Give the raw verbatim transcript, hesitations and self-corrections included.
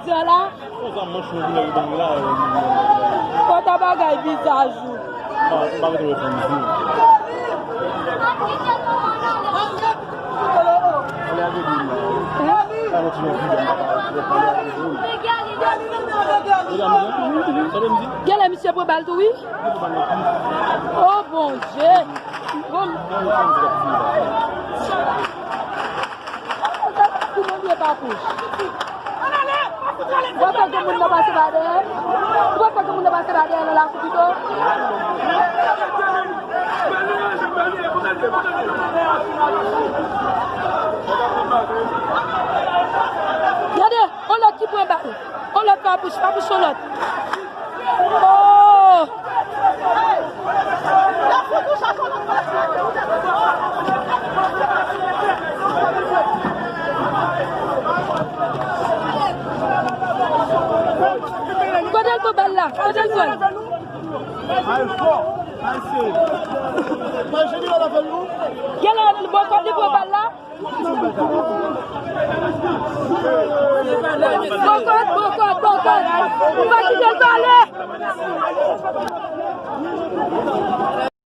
Zè la. Konsa manch nou vin rive la. Kòta bagay vizaj ou. Pa, pa mete w fanm zi. Genlè misye pran bal tou wi. Oh Bondye. Bon. Pou Bondye pa kouch. Ou pa fè gen moun nan pase pa dèyè? Ou pa fè gen moun nan pase pa dèyè nan lakou pito? Gade, on lòt ki pran bal. On lòt pa pous, pa pous on lòt. Oh! Kote l pran bal la? Kote l pran l? Ay fò, ay serye. Mwen jeneral avè nou. Genlè bòkòt li pran bal la. Bòkòt, bòkòt, bòkòt. Ou pa kite l pale.